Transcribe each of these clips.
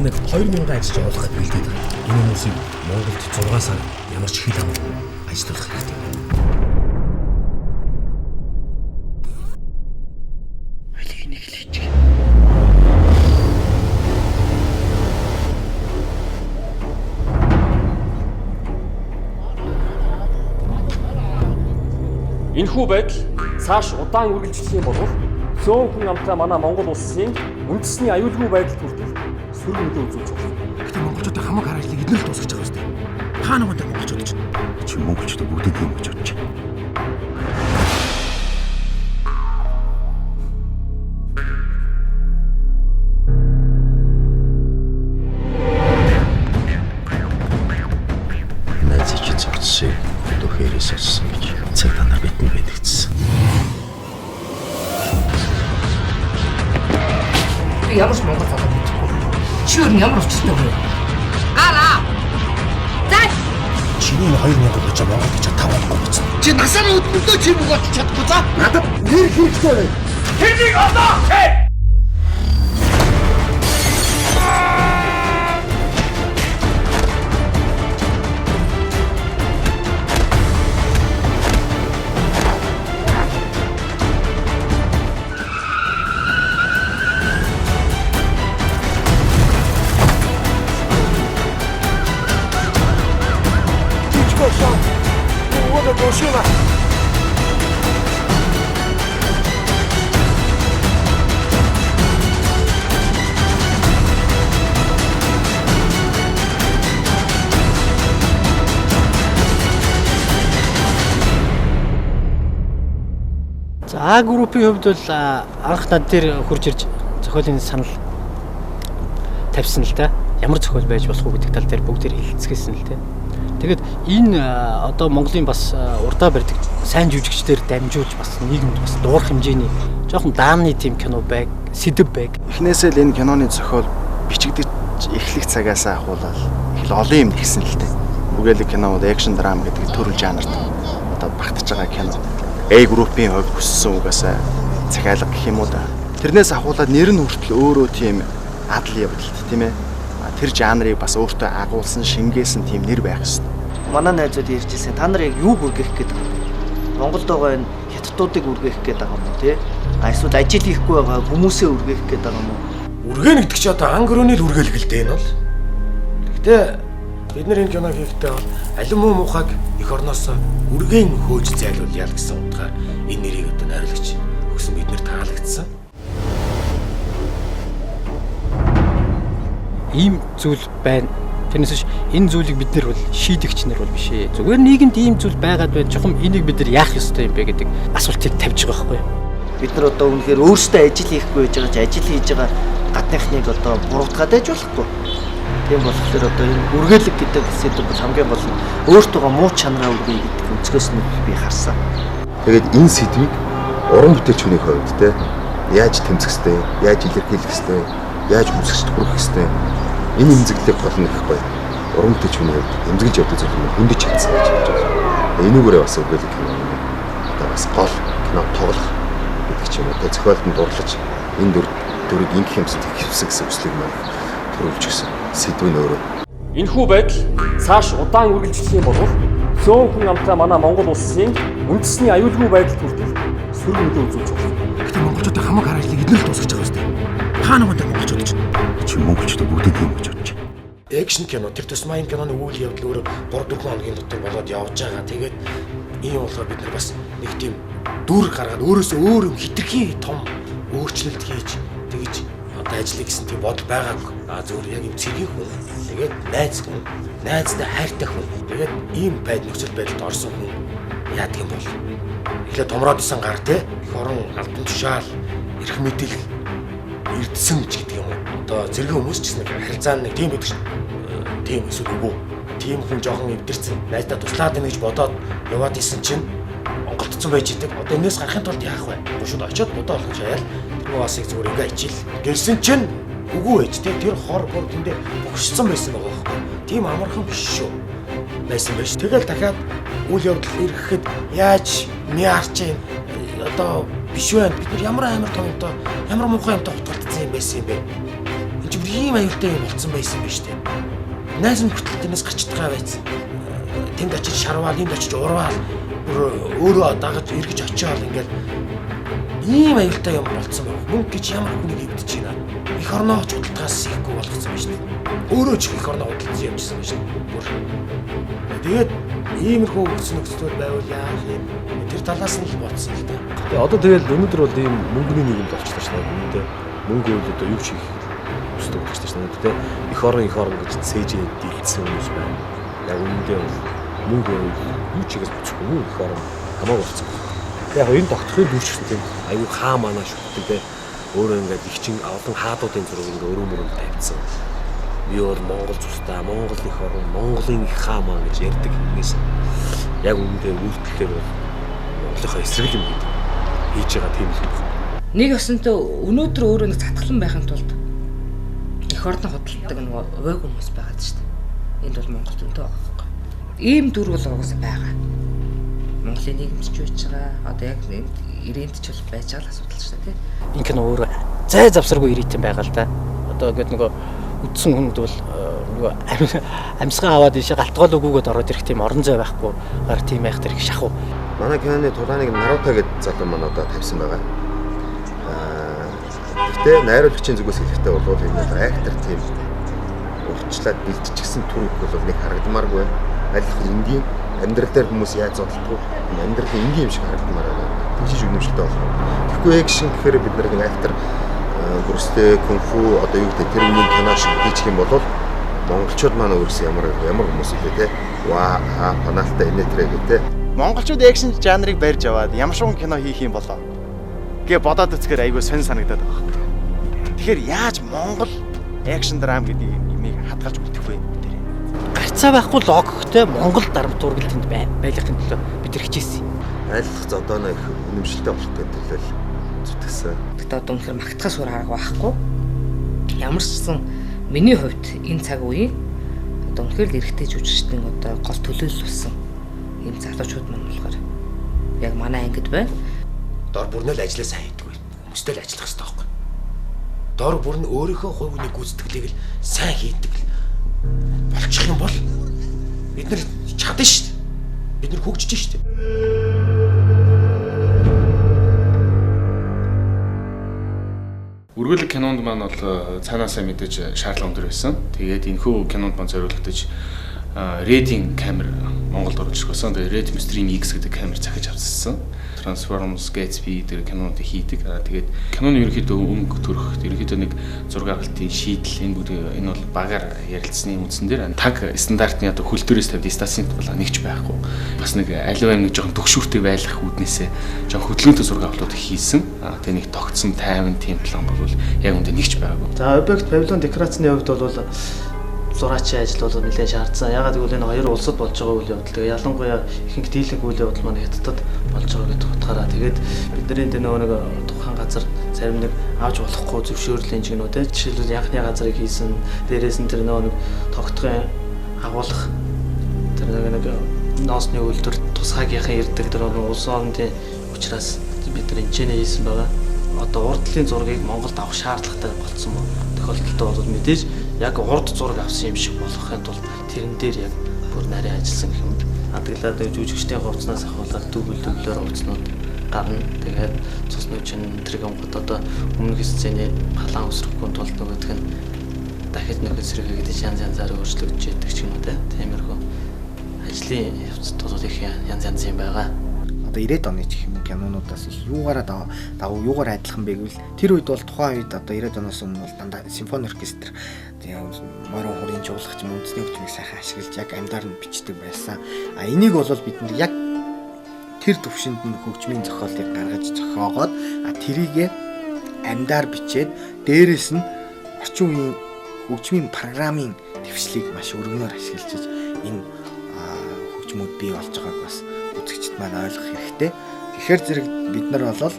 нэг 2000 ажиллаж явуулахад бэлдээд байгаа. Энэ хүмүүсийг Монголд 6 сар ямар ч хил амгүй ажиллуулах хэрэгтэй. Алийг нэг л хийчих. Энэхүү байдал цааш удаан үргэлжлэх юм бол цөөн хүн амтай манай Монгол улсын үндэсний аюулгүй байдал хүртэл сөрөг нөлөө үзүүлж байна. Гэтэ монголчуудын хамаг хар ажлыг эдгээр л дуусгаж байгаа үстэй. Хаа нэгэнтэй монголчууд чинь. Чи монголчуудаа бүгдийг юм гэж бодож байна. Найз чи зогссон. Одоо хэрээс олсон гэж цаг та нар бидэнд байдагцсан. Би ямар ч Монгол залуу мэдэхгүй. Чи өөр нь ямар учиртай вэ? Гараа. За. Чиний энэ 2000 гэж Монголд очиж 5 хоногүй буцна. Чи насаар өдөртөө чи бөгөөч чадахгүй за. Надад нэр хэрэгтэй байна. За А группийн хувьд бол анх над дээр хурж ирж зохиолын санал тавьсан л да. Ямар зохиол байж болох уу гэдэг тал дээр бүгд хэлэлцгээсэн л дээ. Тэгээд энэ одоо Монголын бас урдаа барьдаг сайн жүжигчдээр дамжуулж бас нийгэмд бас дуурах хэмжээний жоохон даамны тийм кино байг, сэдэв байг. Эхнээсээ л энэ киноны зохиол бичигдэж эхлэх цагаас ахуулаад их л олон юм нэгсэн л дээ. Үгээлэг кино бол экшн драм гэдэг төрөл жанрт одоо багтаж байгаа кино. A группийн хувьд хүссэн угаасаа захиалга гэх юм уу да. Тэрнээс ахуулаад нэр нь хүртэл өөрөө тийм адал явдалт тийм ээ. Тэр жанрыг бас өөртөө агуулсан, шингээсэн тийм нэр байх ёстой. Манай найзууд ярьж ирсэн. Та нар яг юу үргэх гээд байгаа юм бэ? Монголд байгаа энэ хятадуудыг үргэх гээд байгаа юм уу те? А эсвэл ажил хийхгүй байгаа хүмүүсээ үргэх гээд байгаа юм уу? Үргэн гэдэг чи одоо ан гөрөөний л үргэлэг л дээ энэ бол. Гэхдээ бид нар энэ киног хийхдээ бол алин муу муухайг эх орноос үргэн хөөж зайлуулъя л гэсэн утгаар энэ нэрийг одоо найруулагч өгсөн бид нар таалагдсан. Ийм зүйл байна. Тэрнээс биш энэ зүйлийг бид нар бол шийдэгч нар бол биш ээ. Зүгээр нийгэмд ийм зүйл байгаад байна. Чухам энийг бид нар яах ёстой юм бэ гэдэг асуултыг тавьж байгаа байхгүй юу? Бид нар одоо үнэхээр өөрсдөө ажил хийхгүй байж байгаа ч ажил хийж байгаа гадныхныг одоо буруутгаад байж болохгүй. Тийм болохоор одоо энэ үргэлэг гэдэг сэдэв бол хамгийн гол нь өөртөө муу чанараа үргэе гэдэг өнцгөөс нь би харсан. Тэгээд энэ сэдвийг уран бүтээлч хүний хувьд те яаж тэмцэх ёстой, яаж илэрхийлэх ёстой, яаж үзэгчд хүргэх ёстой. Энэ эмзэглэлийг гол нь ихгүй. Уран бүтээлч хүний хувьд эмзэглэж явдаг зүйл нь хөндөж чадсан гэж бодож байна. Энүүгээрээ бас үгээлэг кино нь одоо бас гол кино тоглох гэдэг ч юм уу те зохиолд нь дурлаж энэ дүрийг ингэх юмсан тэгэх юмсан гэсэн хүслийг маань төрүүлж гисэн. Сэдв нь өөрөө. Энэхүү байдал цааш удаан үргэлжлэх юм бол цөөн хүн амтай манай Монгол улсын үндэсний аюулгүй байдал хүртэл сөрөг нөлөө үзүүлж байна. Гэтэ монголчуудын хамаг хар ажлыг эдгээр л дуусгаж байгаа үстэй. Хаа нэгэнтэй монголчууд чинь. Чи монголчуудаа бүгдийг юм гэж бодож байна. Экшн кино тэр тусмаа энэ киноны үйл явдал өөрөө 3 4 хоногийн дотор болоод явж байгаа. Тэгээд ийм болохоор бид нар бас нэг тийм дүр гаргаад өөрөөсөө өөр юм хитрхи том өөрчлөлт хийж тэгж одоо ажиллая гэсэн тийм бодол байгаагүй. А зөвхөн яг юм цэргийн хүн, тэгээд найз хүн, найздаа хайртай хүн. Тэгээд ийм байд нөхцөл байдалд орсон хүн яадаг юм бол эхлээд томроод исэн гар те эх орон албан тушаал эрх мэдэл эрдсэн ч гэдэг юм уу. Одоо зэрэг хүмүүс ч гэсэн нэг харилцаа нэг тийм байдаг шин. Тийм эсвэл үгүй. Тийм хүн жоохон эвдэрсэн. Найздаа туслаад ийнэ гэж бодоод яваад исэн чинь онголдсон байж идэг. Одоо энэс гарахын тулд яах вэ? Шууд очиод будаа болгож хаяал тэр басыг зүгээр ингээ ичил. Гэрсэн чинь үгүй байж те тэр хор бүр тэндээ богшсон байсан байгаа байхгүй. Тийм амархан биш шүү. Байсан байж. Тэгэл дахиад үйл явдал ирэхэд яаж мяарч юм одоо биш байна. Бид нар ямар амар том юмтай ямар муухай юмтай хутгалдсан юм байсан юм бэ? Энд чи бүр ийм аюултай юм болцсон байсан юм байна шүү дээ. Найз нь хүртэл тэрнээс гачдгаа байсан. Тэнд очиж шарваал, энд очиж урваал, бүр өөрөө дагаж эргэж очиод ингээл ийм аюултай юм болцсон байна. Мөнгө гэж ямар хүнийг эвдэж байна. Эх орноо ч худалдаас хийхгүй болгоцсон байна шүү дээ. Өөрөө ч эх орноо худалдсан юмжсэн байна шүү дээ. Бүр. Тэгээд иймэрхүү өгсөн нөхцөл байвал яах юм? Тэр талаас нь л бодсон л да. Тэгээ одоо тэгэл өнөөдөр бол ийм мөнгөний нийгэмд болчихлоо шүү дээ. Үнэндээ мөнгө бол одоо юу ч хийх хүсдэг болчихлоо шүү дээ. Тэ эх орон гэж цээжээ дийлдсэн хүмүүс байна. Яг үнэндээ бол мөнгө юу ч хийгээс бүцэхгүй эх орон хамаагүй болсон байна. Яг энэ тогтохын дүүрч гэсэн тийм айгүй хаа манаа шүтдэг те өөрөө ингээд их чин олон хаадуудын зураг ингээд өрөө мөрөнд тавьчихсан. Би бол Монгол зүстэй, Монгол эх орон, Монголын их хаа маа гэж ярьдаг юмээс яг үнэндээ үйлдэлээр бол Монголынхаа эсрэг юм гэдэг хийж байгаа тийм л юм байна. Нэг өсөнтөө өнөөдөр өөрөө нэг цатглан байхын тулд эх орноо худалддаг нөгөө овоог хүмүүс байгаа шүү дээ. Энд бол Монгол зөнтөө байгаа байхгүй. Ийм дүр бол угаасаа байгаа. Монголын нийгэмч байж байгаа. Одоо яг ирээнд ч бол байж байгаа л асуудал шүү дээ, тий. Энэ кино өөрөө зай завсаргүй ирээдүйн байгаа л да. Одоо ингээд нөгөө үдсэн хүнд бол нөгөө амьсгаа аваад ийшээ галтгоол өгөөгөөд ороод ирэх тийм орон зай байхгүй гар тийм байх тэр их шахуу. Манай киноны тулааныг Наруто гэдэг залуу маань одоо тавьсан байгаа. Гэхдээ найруулагчийн зүгээс хэлэхдээ бол энэ бол актер тийм урьдчилаад бэлтчихсэн төр бол нэг харагдмааргүй. Аль болох энгийн амьдрал дээр хүмүүс яаж зодтолдог вэ? Амьдрал энгийн юм шиг харагдмаар байна. Тэгжиж үнэмшилтэй болох. Тэгэхгүй экшн гэхээр бид нар нэг актер бүрстэй кунфу одоо юу гэдэг тэр үеийн кино шиг хийчих юм бол монголчууд маань өөрөөсөө ямар хүмүүс илээ те. Ваа аа паналтай инээ тэрэ гэх те. Монголчууд экшн жанрыг барьж аваад ямар шугам кино хийх юм болоо гэ бодоод үзэхээр айгүй сонь санагдаад байгаа хэрэг. Тэгэхээр яаж Монгол экшн драм гэдэг юмыг хадгалж үлдэх вэ? Гарцаа байхгүй логиктой Монгол драматург л тэнд байлгахын төлөө бид тэр хичээсэн. Айлх зодооно их үнэмшилтэй болох гэдэг төлөө зүтгэсэн. Гэтэ одоо үнэхээр магтахаас өөр арга байхгүй. Ямар ч гэсэн миний хувьд энэ цаг үеийн одоо үнэхээр л эрэгтэй жүжигчдийн одоо гол төлөөлөл болсон ийм залуучууд маань болохоор яг манай ангид байна. Дор бүрнэл ажлаа сайн хийдэг байл. Хүмүүстэй л ажиллах хэрэгтэй байхгүй. Дор бүр нь өөрийнхөө хувь хүний гүйцэтгэлийг л сайн хийдэг л болчих юм бол бид нар чадна шүү дээ. Бид нар хөгжиж шүү дээ. Үргэлэг кинонд маань бол цаанаасаа мэдээж шаардлага өндөр байсан. Тэгээд энэхүү кинонд маань зориулагдаж Red-ийн камер Монголд орж ирэх болсон. Тэгээд Red Stream X гэдэг камер захиж авчихсан. Transformers, Gatsby дээр кинонуудыг хийдэг. Тэгээд киноны ерөнхийдөө өнгө төрөх, ерөнхийдөө нэг зураг авалтын шийдэл энэ бүгд энэ бол багаар ярилцсны үндсэн дээр таг стандартны одоо хөл дээрээс тавьд стасинт бол нэгч байхгүй. Бас нэг аливаа юм нэг жоохон төгшүүртэй байлгах үүднээсээ жоохон хөдөлгөөнтэй зураг авалтууд хийсэн. Тэгээд нэг тогтсон тайван тийм план бол яг үндэ нэгч байгаагүй. За объект павильон декорацны хувьд бол зураачийн ажил бол нэлээд шаардсан. Ягаад гэвэл энэ хоёр улсад болж байгаа үйл явдал. Тэгээ ялангуяа ихэнх дийлэнх үйл явдал маань Хятадд болж байгаа гэдэг утгаараа тэгээд бидний энэ нөгөө нэг тухайн газар зарим нэг авч болохгүй зөвшөөрлийн ч гэнэ үү те. Жишээлбэл анхны газрыг хийсэн, дээрээс нь тэр нөгөө нэг тогтхын агуулах тэр нэг ноосны үйлдвэр тусгаагийнхын ирдэг тэр нөгөө улс орнын учраас бид нар энэ ч хийсэн байгаа. Одоо урд талын зургийг Монголд авах шаардлагатай болцсон тохиолдолд бол мэдээж яг урд зураг авсан юм шиг болохын тулд тэрэн дээр яг бүр нарийн ажилласан гэх юм. Адаглаад жүжигчдийн хувцснаас ахуулаад дүүбэл дүүблээр хувцснууд гарна. Тэгээд цусны чин тэрэг гот одоо өмнөх сцений палан өсрөхгүй тулд нөгөөх нь дахиж нөхөд сэргээгээд янз янзаар өөрчлөгдөж яадаг ч юм уу те. Тиймэрхүү ажлын явцад бол их янз янз юм байгаа. Одоо 90-ад оны ч гэх юм кинонуудаас их юугаараа давуу юугаар адилхан бэ гэвэл тэр үед бол тухайн үед одоо 90-ад оноос өмнө бол дандаа симфони оркестр морин хурын жуулах ч юм үндэсний хөгжмийг сайхан ашиглаж яг амьдаар нь бичдэг байсан. А энийг бол бид нар яг тэр төвшөнд нь хөгжмийн зохиолыг гаргаж зохиогоод тэрийгэ амьдаар бичээд дээрэс нь орчин үеийн хөгжмийн программын дэвшлийг маш өргөнөөр ашиглаж энэ хөгжмүүд бий болж байгааг бас үзэгчд маань ойлгох хэрэгтэй. Тэгэхээр зэрэг бид нар бол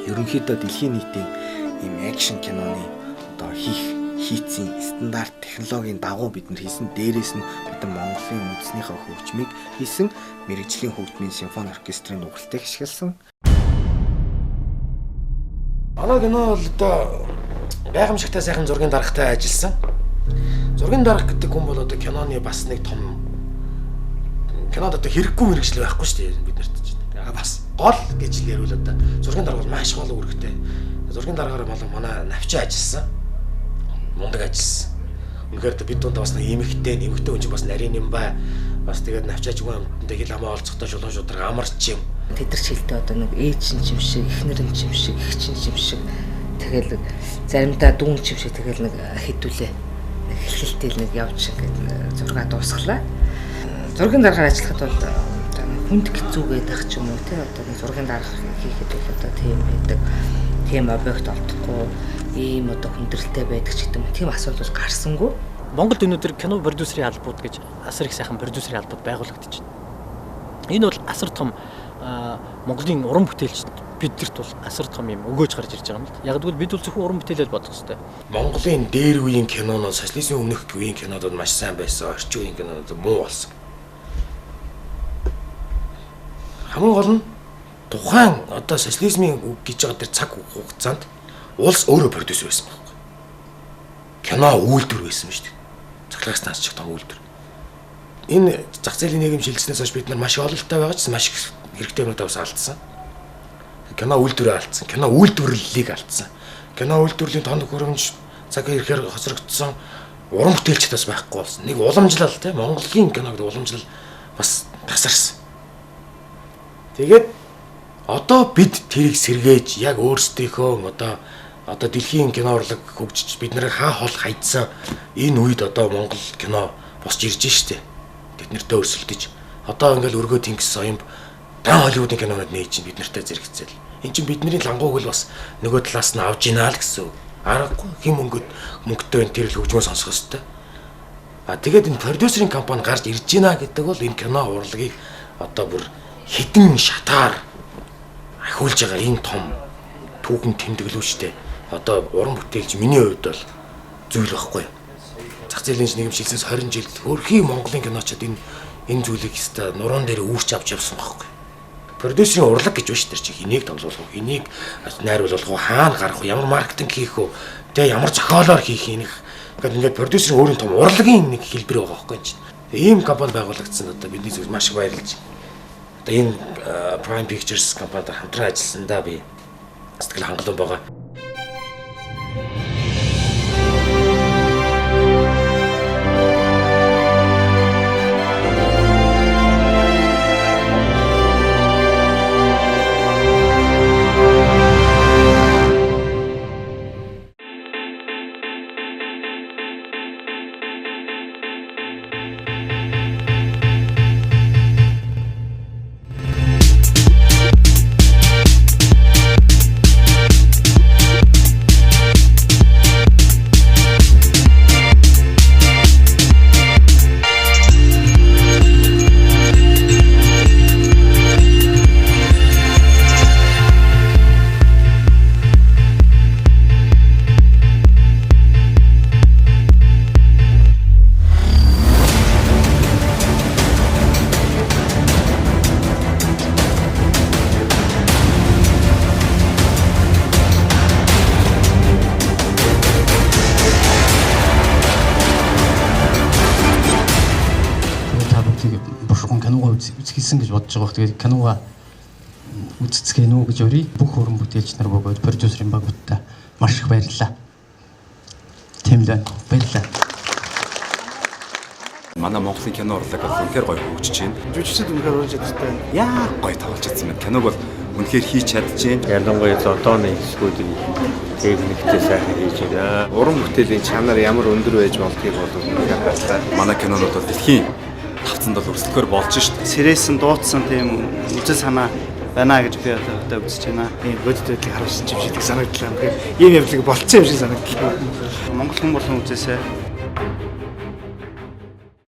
ерөнхийдөө дэлхийн нийтийн ийм акшн киноны одоо хийцэн стандарт технологийн дагуу бид нар хийсэн. Дээрээс нь бид нар Монголын үндэснийхээ хөгжмийг хийсэн, мэрэгжлийн хөгжмийн симфони оркестрийн нугалтыг ашигласан. Манай кино бол одоо Гайхамшигтай сайхан зургийн даргатай ажилласан. Зургийн дарга гэдэг хүн бол одоо киноны бас нэг том кинонд одоо хэрэггүй мэргэжил байхгүй шүү дээ бид нарт чинь. Бас гол гэж л ярил одоо зургийн дарга бол маш гол үүрэгтэй. Зургийн даргаар болон манай навчаа ажилласан. Мундаг ажилласан. Үнэхээр бид дундаа бас нэг эмэгтэй, эмэгтэй хүн чинь бас нарийн юм бай. Бас тэгээд навчаач хүн амттай хил амаа олцохдоо шулуун шудраг амарч юм. Тэд нар ч хэлдэг одоо нэг ээж нь юм шиг, эхнэр нь юм шиг, эгч нь юм шиг тэгэл заримдаа дүүн юм шиг тэгэл нэг хэдүүлээ. Нэг хэлхэлтэл нэг явж ингээд зураг дуусглаа. Зургийн даргаар ажиллахад бол одоо хүнд хэцүү гэдэг ч юм уу те одоо нэг зургийн дарга хийхэд бол одоо тийм байдаг. Тийм объект олдохгүй ийм одоо хүндрэлтэй байдаг ч гэдэг юм. Тийм асуудал бол гарсангүй. Монголд өнөөдөр кино продюсерийн албууд гэж асар их сайхан продюсерийн албууд байгуулагдаж байна. Энэ бол асар том Монголын уран бүтээлч бидэрт бол асар том юм өгөөж гарч ирж байгаа юм л. Яг гэвэл бид бол зөвхөн уран бүтээлээр бодох хэрэгтэй. Монголын дээр үеийн кинонууд, социализмын өмнөх үеийн кинонууд маш сайн байсан. Орчин үеийн кинонууд муу болсон. Хамгийн гол нь тухайн одоо социализмын үг гэж байгаа тэр цаг хугацаанд улс өөрөө продюсер байсан байхгүй. Кино үйлдвэр байсан шүү дээ. Цахилгаан станц ч том үйлдвэр. Энэ зах зээлийн нийгэм шилжснээс хойш бид нар маш ололттой байгаа ч маш их хэрэгтэй юмнуудаа бас алдсан. Кино үйлдвэрээ алдсан. Кино үйлдвэрлэлийг алдсан. Кино үйлдвэрлэлийн тон хөрөмж цаг ирэхээр хоцрогдсон, уран бүтээлчд бас байхгүй болсон. Нэг уламжлал те Монголын кино гэдэг уламжлал бас тасарсан. Тэгээд одоо бид тэрийг сэргээж яг өөрсдийнхөө одоо дэлхийн кино урлаг хөгжиж бид нарыг хаа хол хайдсан энэ үед одоо Монгол кино босч ирж штэ. Тэд нартэй өрсөлдөж одоо ингээл өргөө тэнгис соёмб дан Холливуудын кинонууд нээж чинь бид нартай зэрэгцээл. Энд чинь бидний лангууг л бас нөгөө талаас нь авж ийна л гэсэн үг. Аргагүй хэн мөнгөтэй байна тэр л хөгжмөө сонсох ёстой. А тэгээд энэ продюсерийн компани гарч ирж ийна гэдэг бол энэ кино урлагийг одоо бүр хідэн шатаар ахиулж байгаа энэ том түүхэн тэмдэглүүчтэй. Одоо уран бүтээлч миний хувьд бол зүйл байхгүй. Зах зээлийн нийгэм шилжсэнээс 20 жил хөрхийн Монголын киночод энэ зүйлийг өстой нуруунд дээр үүрч авч явсан байхгүй. Продюсерийн урлаг гэж байна шүү дээ. Чи хэнийг тоглуулах вэ? Хэнийг найруулах вэ? Хаана гарах вэ? Ямар маркетинг хийх вэ? Тэ ямар зохиолоор хийх юм? Ингээд продюсерийн өөрийн том урлагийн нэг хэлбэр байгаа байхгүй чинь. Ийм компани байгуулагдсан одоо бидний зүгээс маш их баярлж. Одоо энэ Prime Pictures компанид хамтран ажилласандаа би сэтгэл хангалуун байгаа. Үзчихсэн гэж бодож байгаа. Тэгээд киногоо үзцгээнэ үү гэж өрий. Бүх уран бүтээлч нар бөгөөд продюсерын багуудтай маш их баярлалаа. Тийм л байна. Баярлалаа. Манай Монголын кино урлаг бол үнэхээр гоё хөгжиж байна. Жүжигчд үнэхээр уран чадвартай байна. Яа гоё тоглож чадсан байна. Киног бол үнэхээр хийж чадчихээн. Ялангуяа зодооны хэсгүүдийг техниктэй сайхан хийж байна. Уран бүтээлийн чанар ямар өндөр байж болдгийг бол үнэхээр харлаа. Манай кинонууд бол дэлхийн тавцанд бол өрсөлдөхөр болж шít. Сэрээсэн, дуудсан тийм үзэл санаа байна гэж би одоо үзэж байна. Тийм бодит байдлыг харуулсан юм шиг санагдлаа. Үнэхээр ийм явдлыг болцсон юм шиг санагдлаа. Монгол хүн болгон үзээсэй.